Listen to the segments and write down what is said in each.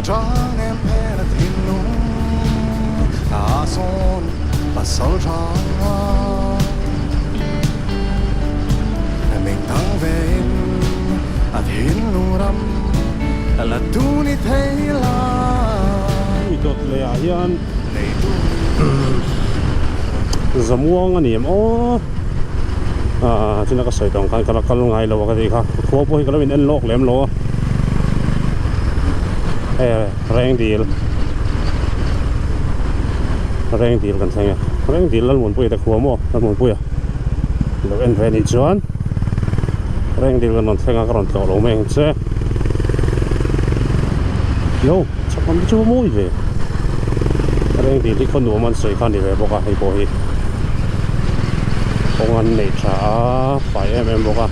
A chang em phen a thinlung a sawn pasal tha. Ming thang ve in a thinlung ram la tu ni thei la. Hemi dawt leh ah hian Zamuang a ni em aw ah chuna ka sawi tawng khan ka la kal ngai lo a ka tih kha khua pawh hi ka lo in en lawk lem lo a hei reng dil reng dil kan thleng e reng dil Lalmuanpuia te khua maw Lalmuanpuia lo en ve anih chuan reng dil kan rawn thleng a ka rawn tlawh lo mai ang che yo chhak lam te chu a mawi ve reng dil hi khaw nuam an sawi kha a ni ve bawk a hei pawh hi kawng an nei tha a fai em em bawk a.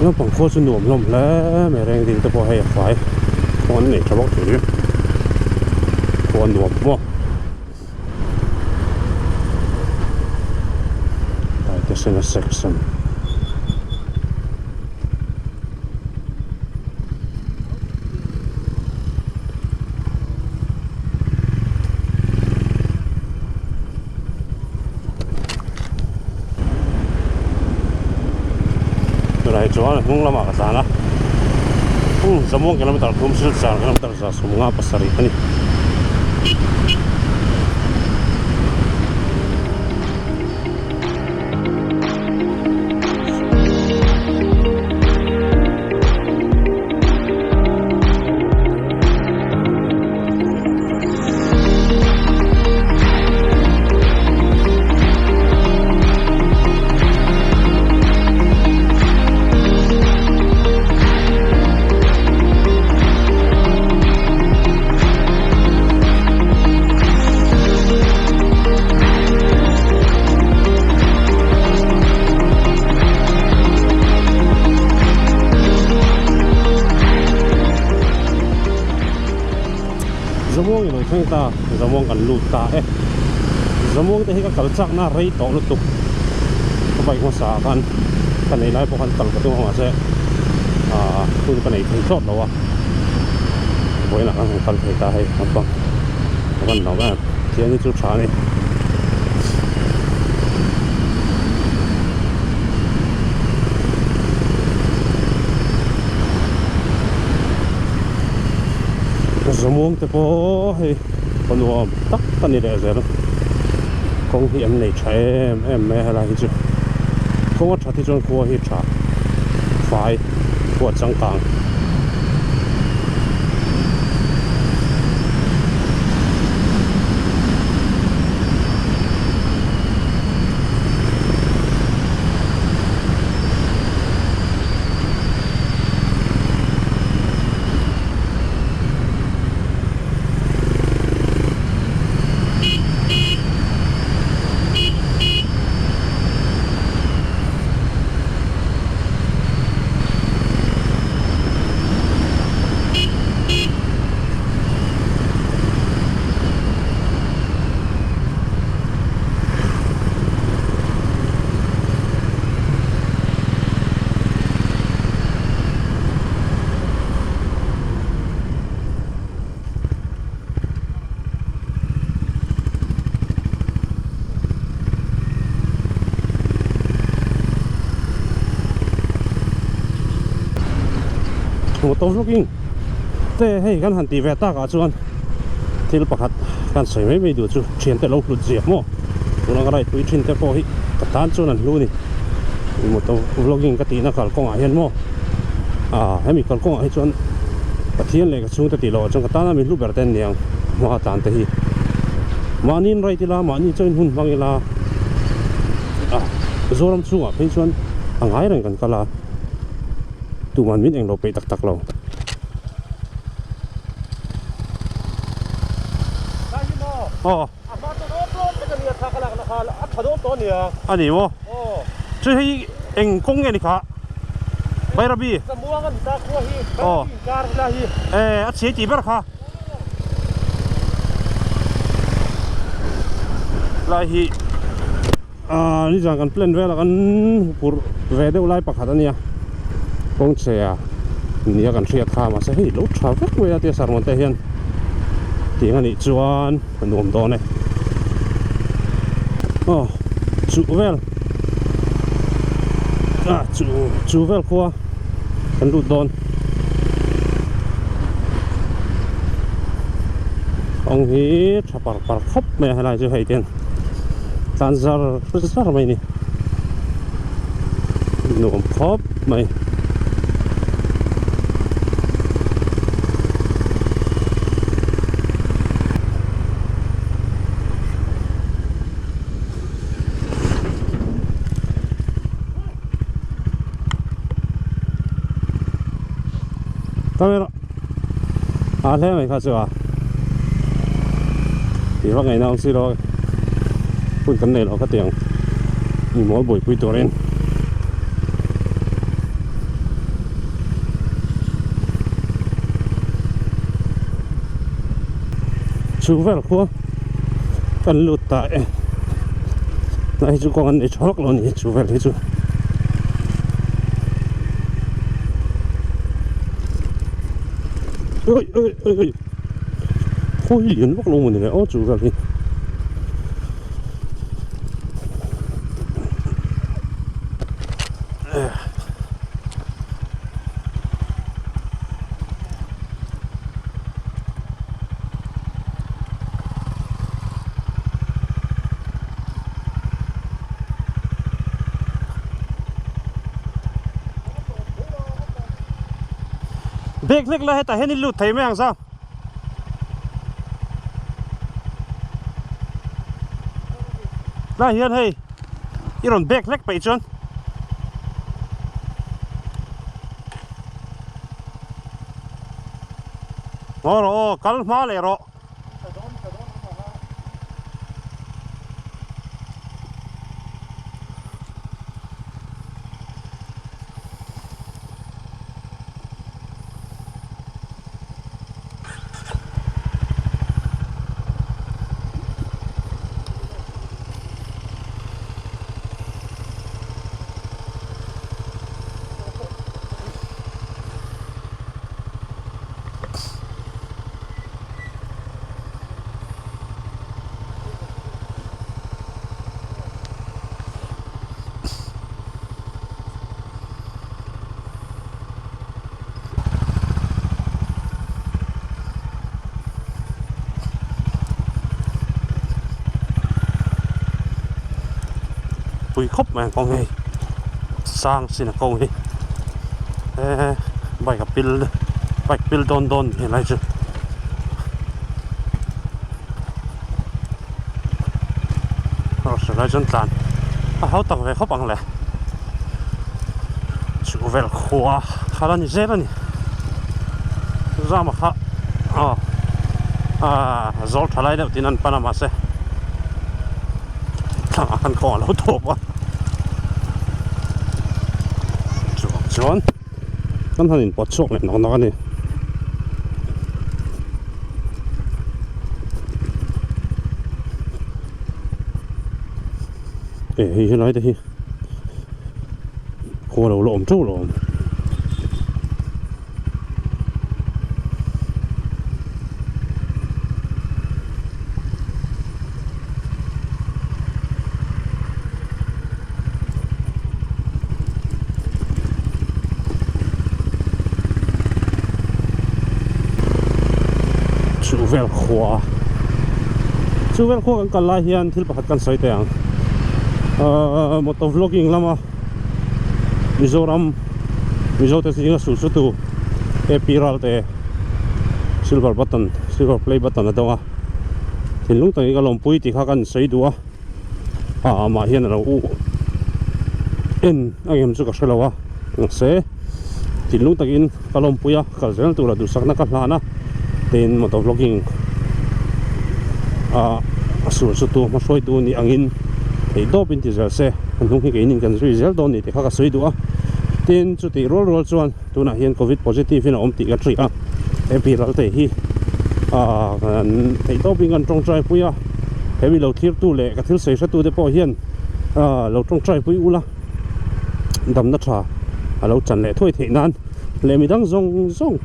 Naupang khua chu nuam hlawm hle mai reng ding te pawh hei a fai khaw an nei tha bawk thei khua nuam maw. Taitesena section. Tunah hi chuan a hnung lamah ka tlan a zamuang kilometer thum silchar kilometer za sawmnga pasarih a ni. Zamuang i lo thleng ta, Zamuang kan lut ta e. Zamuang te hi ka kal chak na rei tawh lutuk. Ka bike hmasa ah khan ka nei lai pawh khan kal ka tum a mahse ah hun ka nei thei thlawt lo a. Vawiinah khan han kal thei ta hei naupang ka van lo em thian hi chu tha a ni. Zamuang te pawh hei khaw nuam tak a ni leh zel kawng hi an nei tha em em mai a helai hi chu kawng a that hi chuan khua hi tha fai khua changkang. Motor vlogging te hei kan han tih ve tak ah chuan thil pakhat kan sawi mai mai duh chu thian te lo hlut ziah maw tuna ka raipui thin te pawh hi ka tan chuan an hlu a ni motor vlogging ka tihna kalkawngah hian maw ah hemi kalkawngah hi chuan Pathian leh ka chhungte tih loh ah chuan ka tana mi hlu ber te an ni ang hma tlan te hi. Mahni in ride ila, mahni chuan hun hmang ila, ah Zoram chhungah phei chuan a ngai reng kan kal a, tuman min englo peih tak tak lo. Aw. A ni maw? Chu hei eng kawng nge ni kha? Bairabi. Aw. E a chhe tih ber kha. Lai hi ah nizan kan plan vel a kan pur ve deuh lai pakhat a nia kawng chhe a nia kan hriat kha mahse hei lo tha vek mai a tia sermon te hian tiang a nih chuan a nuam dawn e aw chuh vel ah chu chu vel khua kan lut dawn kawng hi tha par par khawp mai a helai chu hei ten tlan zar zar mai a ni nuam khawp mai. Camera a hle mai kha chu a tih vak ngaihna awm si lo hun kan nei loh kha tiang mi mawl buaipui turin. Chu vel khua kan lut ta e hnai hi chu kawng an nei tha vak lo a ni chu vel hi chu. Oi oi oi oi khawi hi lian vak lo maw ni le aw chu vel hi. Bag hlek la hetah hian i lut thei mai ang zau. Tlai hian hei i rawn bag hlek peih chuan. Ngaw rawh aw kal hma leh rawh. Pui khawp mai ang kawng hi sang sin a kawng hi eh bike a pil bike pil dawn dawn ni helai chu. Hrilhai chuan tlan a hau tak ve khawp ang le chu vel khua kha la ni zel a ni zama kha aw ah zawl tha lai deuh tin an pan a mahse thlangah khan kawng a lo tawp a chuvang chuan kan han inpawt chhuak leh nawk nawk a ni. Eh hei helai te hi khaw lo la awm teuh lo awm. Chu vel khua chu vel khua kan kal lai hian thil pakhat kan sawi teh ang ahh motor vlogging lama Mizoram Mizo te zinga sul chu tu A P Ralte silver button silver play button a dawng a. Thinlung takin ka lawmpui tih kha kan sawi duh a, a amah hian a lo u en a ngem chu ka hre lo a, mahse thinlung takin ka lawmpui a, kal zel tura duhsakna ka hlan a, tin motor vlogging ah a sur chu tu hmahruaitu nih angin theih dawp in ti zel se, a hnung hi keinin kan zui zel dawn ni tih kha ka sawi duh a, tin chutih rual rual chuan. Tunah hian covid positive in a awm tih ka hria a, he biral te hi aaa kan theih tawpin kan tawngtai pui a, he mi lo thirtu leh ka thil sawi hretu te pawh hian aaa lo tawngtai pui ula damna tha a lo chan leh thuai theih nan leh midang zawng zawng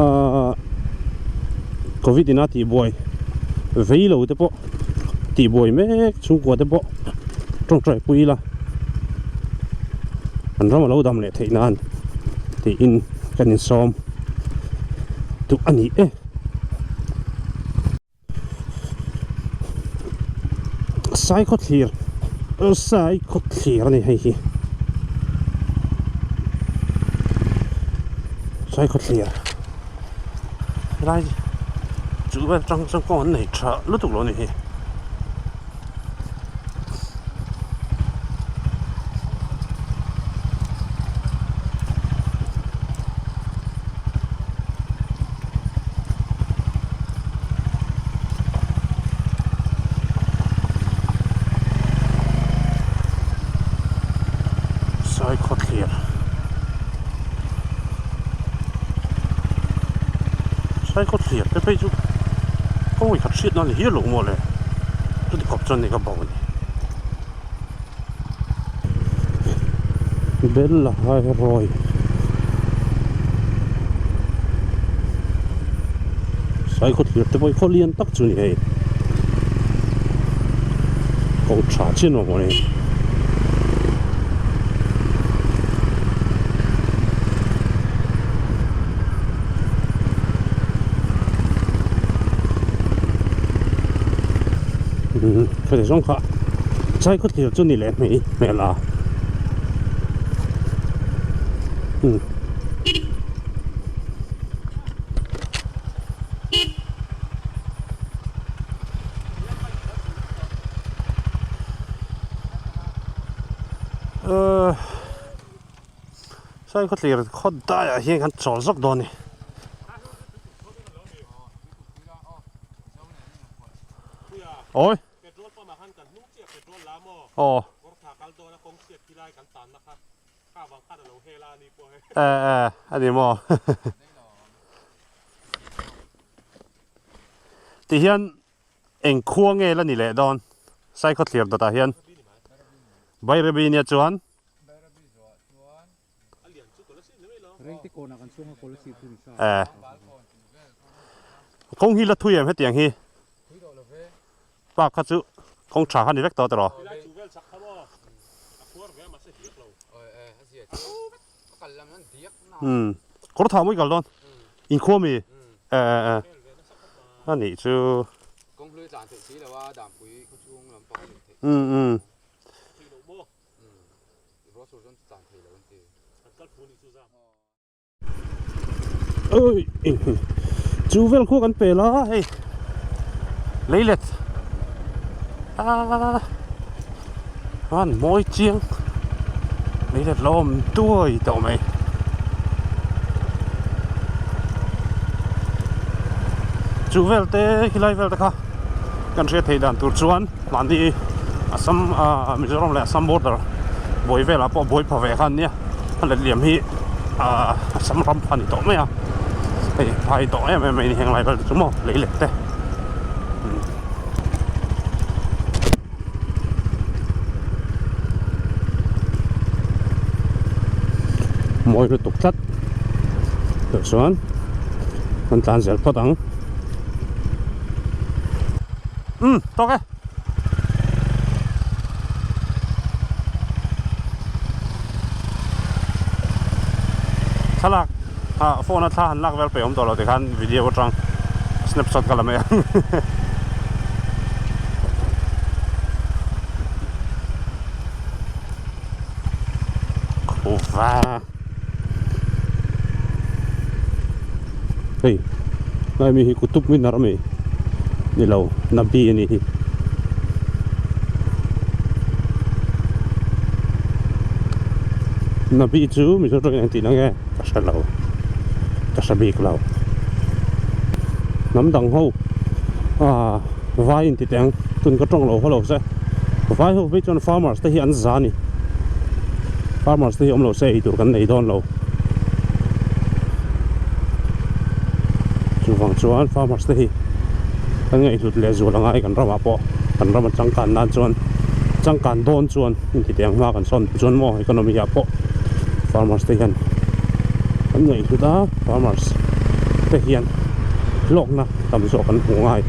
aaa covid ina tihbuai vei lo te pawh tihbuai mek chhungkua te pawh tawngtai pui ila an ram a lo dam leh theih nan tiin kan insawm duh a ni e. Saikhawthlir Saikhawthlir a ni hei hi Saikhawthlir. Helai chu vel tang chuan kawng an nei tha lutuk lo a ni hi. Saikhawthlir. Saikhaw thlir te phei chu kawng khat hriat nan hial lo maw le chuti khawp chuan ni ka bo ani Bella hai rawi Saikhaw thlir te pawh hi khaw lian tak chu ni hei kawng tha chian maw ni. Khati zawng kha chai khaw thlir chu ni leh hmei hmel a umm. Sawi khaw tlir khaw daiah hian kan chawl zawk dawn a ni. Awi. Aw. E e a ni maw. Tihian eng khua nge la ni leh dawn Saikhaw thlir dawtah hian Bairabi nia chuan Eh. Kawng hi la thui em hetiang hi? Park kha chu kawng tha kha ni vek tawh tiraw? Umm kawr tha mawi kal dawn inkhua mi eh eh eh a nih chu umm umm. Oi chu vel khuak an pel a hei leilet ah an mawi chiang leilet lo awm tuai tawh mai chu vel te khilai vel te kha kan hriat theih dan tur chuan mahni Assam ah Mizoram leh Assam border buai velah pawh buai pha ve kha an nia a let liam hi ah Assam ram pha ni tawh mai a hei phai tawh em em mai a ni heng lai vel te chu maw lei let te. Mawi lutuk tlat tah chuan kan tlan zel phawt ang umm tawk e. Thlalak ah phone a thla han lak vel pei awm tawh lo tikhan video atang snapshot ka la mai ang. Khuva Hei lai mi hi kutup mi nar a mi. Ni lo Nabi a nih hi. Nabi chu Mizo tawngin an tih na nge ka hre lo ka hre bik lo. Hnam dang ho ah vai in ti teh ang tun ka tawng lo haw lo se vai ho phei chuan farmers te hi an za a ni farmers te hi awm lo se eitur kan nei dawn lo chuvang chuan farmers te hi kan ngaihhlut leh zual angai kan ramah pawh kan rama changkan nan chuan changkan dawn chuan inti teh ang hma kan sawn chuan maw economy ah pawh farmers te hian kan ngaihhlut a farmers te hian hlawkna tam zawk an hmu ngai.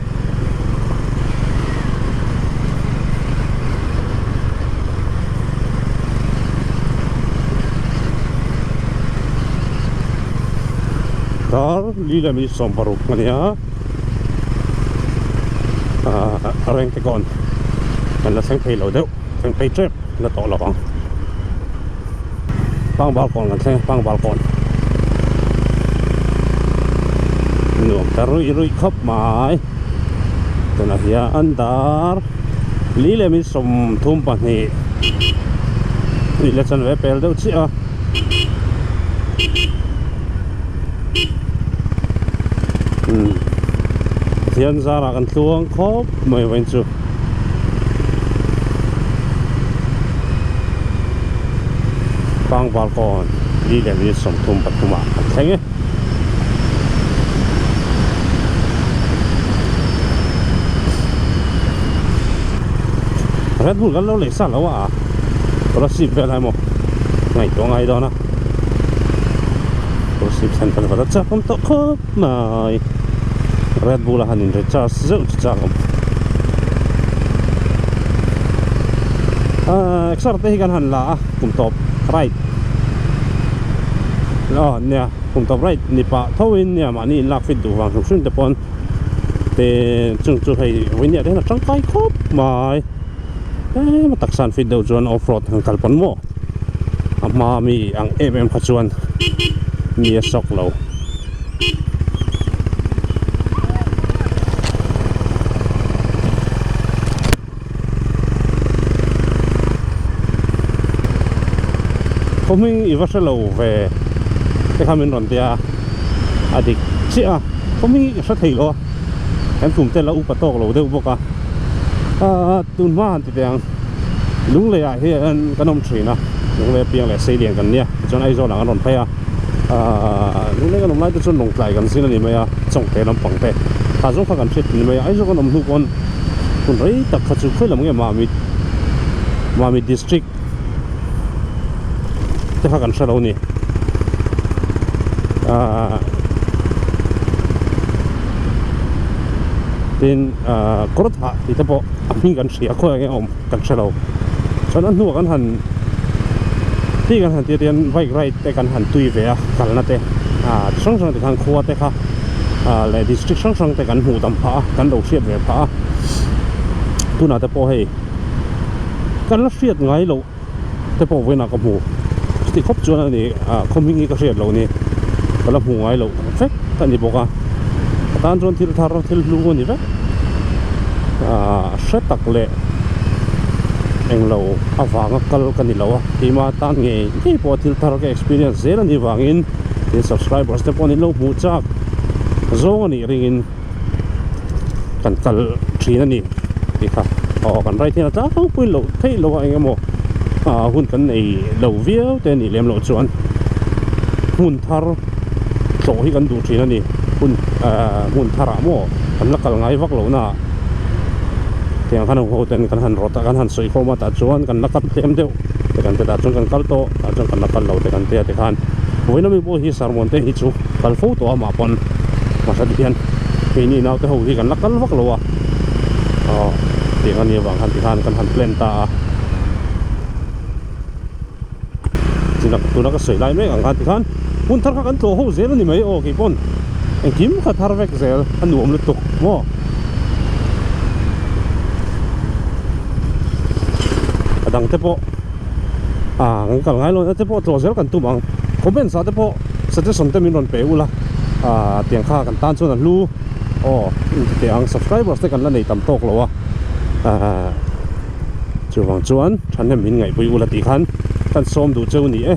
Dar li leh minute 16 a ni a ah Rengtekawn kan la thleng phei lo deuh thleng phei tep la tawh lo ang Pangbal kawn kan thleng a Pangbal kawn nuam ta ruih ruih khawp mai tunah hian dar li leh minute 32 ni leh chanve pel deuh chiah a. Umm Pathian zarah kan tluang khawp mai vawiin chu. Pangval kawn li leh minute 33 ah kan thleng e. Red Bull kan lo lei sa lo a Kolasib velah emaw ngaihtuah ngai dawn a Kolasib center vat a chak awm tawh khawp mai Red Bull a han in recharge zeuh chu chak awm ahh exer te hi kan han la a kum tawp right aw nia kum tawp right ni pah tho in nia mahni in lak fit duh vang hrim hrim te pawn te chung chu hei vawinia te hian a tangkai khawp mai. Tlem a taksa an fit deuh chuan off road han kal pawn maw a hma mi ang em em kha chuan mi a sawk lo. Khaw hming i va hre lo ve te kha min rawn tia a dik chiah a khaw hming hi ka hre thei lo a. Kan kum te la upa tawk lo deuh bawk a aaa tun hma han ti teh ang Lunglei ah hian kan awm thin a Lunglei piang leh Seilian kan nia tichuan Aizawl ah kan rawn phei a aaa Lunglei kan awm lai te chuan Lawngtlai kan zin a ni mai a Chawngte lampang te tah zawng kha kan hriat ni mai a Aizawl kan awm hnu pawn hun rei tak kha chu khawi lam nge Mamit Mamit district te kha kan hre lo ni aaa tin aaa kawr thah tih te pawh a hming kan hria khawi ang eng awm kan hre lo chuan a hnuah kan han ti kan han tir hian bike ride te kan han tui ve a kalna te aaa chi hrang hrang te khan khua te kha aaa leh district hrang hrang te kan hmuh tam phah a kan lo hriat ve phah a tunah te pawh hei. Kan la hriat ngai loh te pawh vawiinah ka hmu chuti khawp chuan a ni ah khaw hming hi ka hriat loh ni ka la hmu ngai loh vek a ni bawk a a tan chuan thil thar thil hlu a ni vek ah hre tak leh englo avanga kal ka ni lo a keimah tan ngei ngei pawh thil thar ka experience zel a nih vangin tin subscribers te pawh an inlo hmuh chak zawng a nih ringin. Kan kal thin a ni tih kha aw kan right hian a tlangpui loh theih loh a eng emaw ah hun kan nei lo viau te a nih lem loh chuan hmun thar tlawh hi kan duh thin a ni hun ah hmun thar ah maw kan la kal ngai vak loh na ah tiang khan ho ten kan han rawt a kan han sawi khawm a tah chuan kan la kal tlem deuh te kan ti tah chuan kan kal tawh tah chuan kan la kal lo te kan tia tikhan vawiin ami pawh hi sermon te hi chu kal fo tawh a mah pawn. Mahse tihian keini naute ho hi kan la kal vak lo a aw tiang a nih avang khan tikhan kan han plan ta a china tuna ka sawi lai mek ang khan tikhan hmun thar kha kan tlawh ho zel a ni mai aw keipawn engkim kha thar vek zel a nuam lutuk maw. A dang te pawh ah kan kal ngai lo na te pawh tlawh zel kan tum ang comments ah te pawh suggestion te min rawn pe ula ah tiang kha kan tan chuan a hlu. Aw inti teh ang subscribers te kan la nei tam tawk lo a ahh chuvang chuan thahnem min ngaihpui ula tih khan kan sawm duh cheu ni e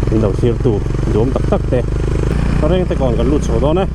min lo thlir tu duam tak tak te reng te kawn kan lut chho dawn e.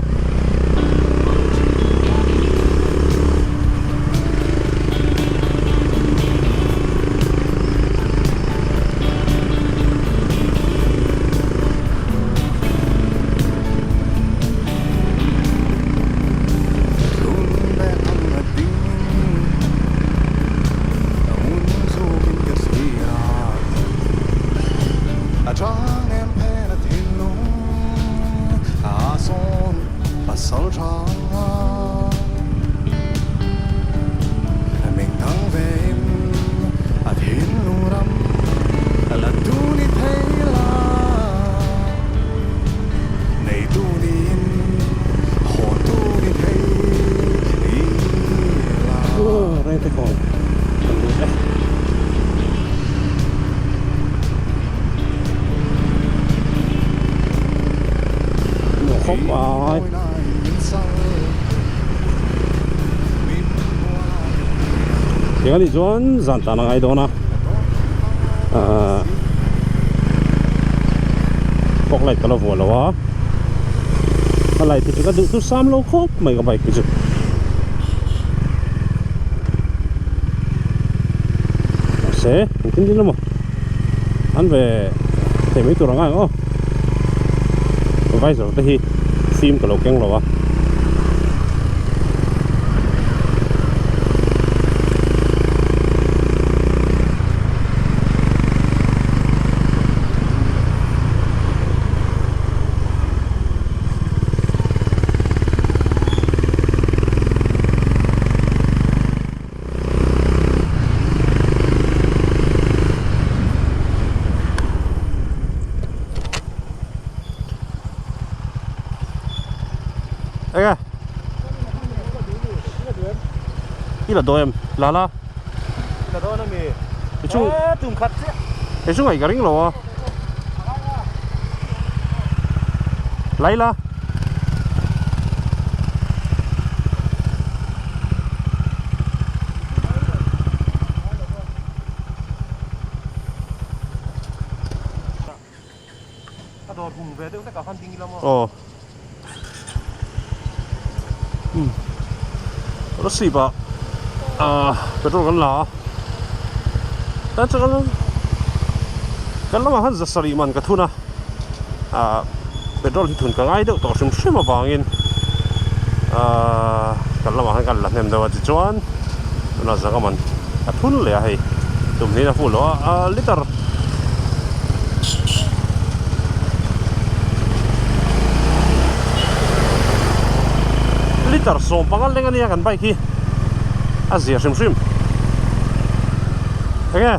Tiang anih chuan zan tan a ngai dawn a ahh fog light ka la vuah lo a a light hi chu ka duh chu sam lo khawp mai ka bike hi chu. Mahse engtin tin emaw an ve thei mai tur ang ang aw visor te hi fim ka lo keng lo a. Enge I la dawi em la la La dawn ami I chung tum khat chiah I chung ai ka ring lo a Lai la. A dawr hung ve deuh hlekah khan ding ila maw? Aw. Umm. Rosip ah ah petrol kan la a. Tan chuan kan lamah khan zasarih man ka thun a. Ah petrol hi thun ka ngai deuh tawh hrim hrim avangin ah kan lamah khan kan la hnem deuh a tichuan tunah zanga man ka thun leh a hei tum hnih in a fuh loh a ah liter liter sawm panga leng ania kan bike hi a zia hrim hrim enge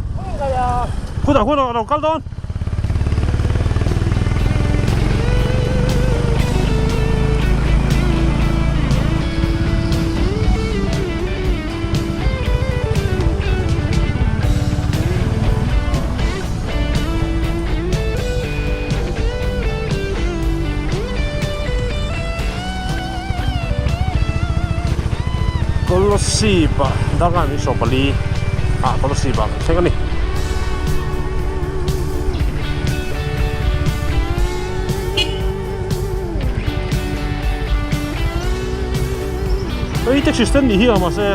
khutah khuan a lo kal dawn. Kolasib ah darkar ni 14 ah Kolasib ah kan thleng a ni. Hei taxi stand nih hi a mahse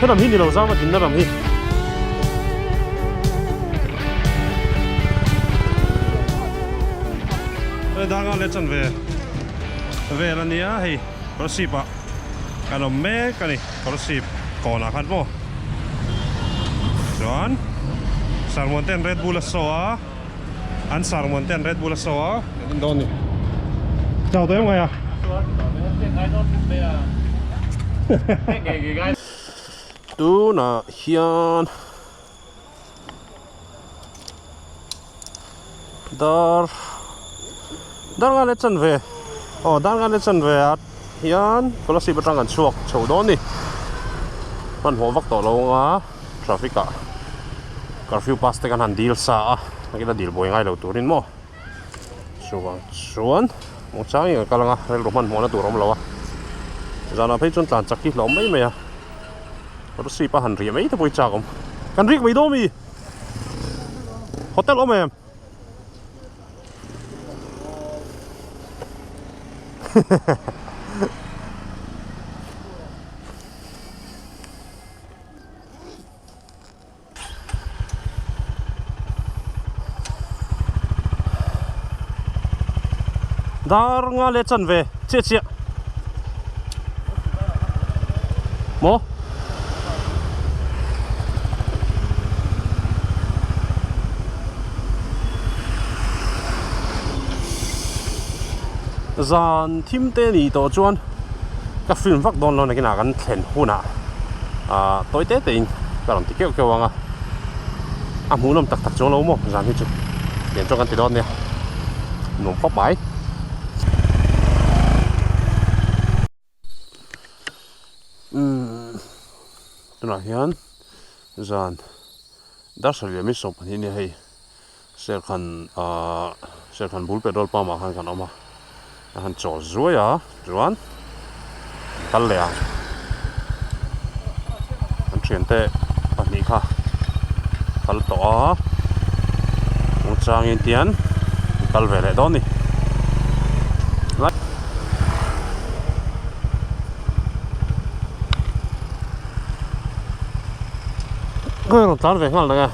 helam hi ni lo zam a dinna lam hi. Hei danga leh chan ve vel a nia hei Kolasib ah kan awm mek a ni Kolasib kawnah khan maw chuan Sarmuan ten Red Bull a saw a an Sarmuan ten Red Bull a saw a kan en dawn a ni chau tawh em ngai a tunah hian Dar dar nga leh chanve aw dar nga leh chanve ah hian scholarship atang kan chhuak chho dawn a ni hmanhmawh vak tawh lo anga traffic ah curfew pass te kan han dil sa a. Ila dil buai ngai lo turin maw chuvang chuan muangchangin kan kal anga rilru hmanhmawhna tur a awm lo a zanah phei chuan tlan chak hi hlawm mai mai a rosip a han riah mai te pawh hi chak awm kan rik mai dawn mi hotel awm em. Dar nga leh chan ve chiah chiah maw. Zan thim te ni tawh chuan ka film vak dawn lo nakinah kan thlen hunah ah tawi te te in ka rawn ti keuh keuh ang a a hmuhnawm tak tak chuang lo maw zan hi chu tiang chuan kan ti dawn nia nuam khawp mai. Umm tunah hian zan darhsarih leh mi 12 nia hei serkhan ahh serkhan bul petrol pump ah khan kan awm a a han chawl zuai a chuan an kal leh ang an thiante pahnih kha kal tawh a changin tian an kal ve leh dawn a ni. Ka rawn tlan ve nghal nang e.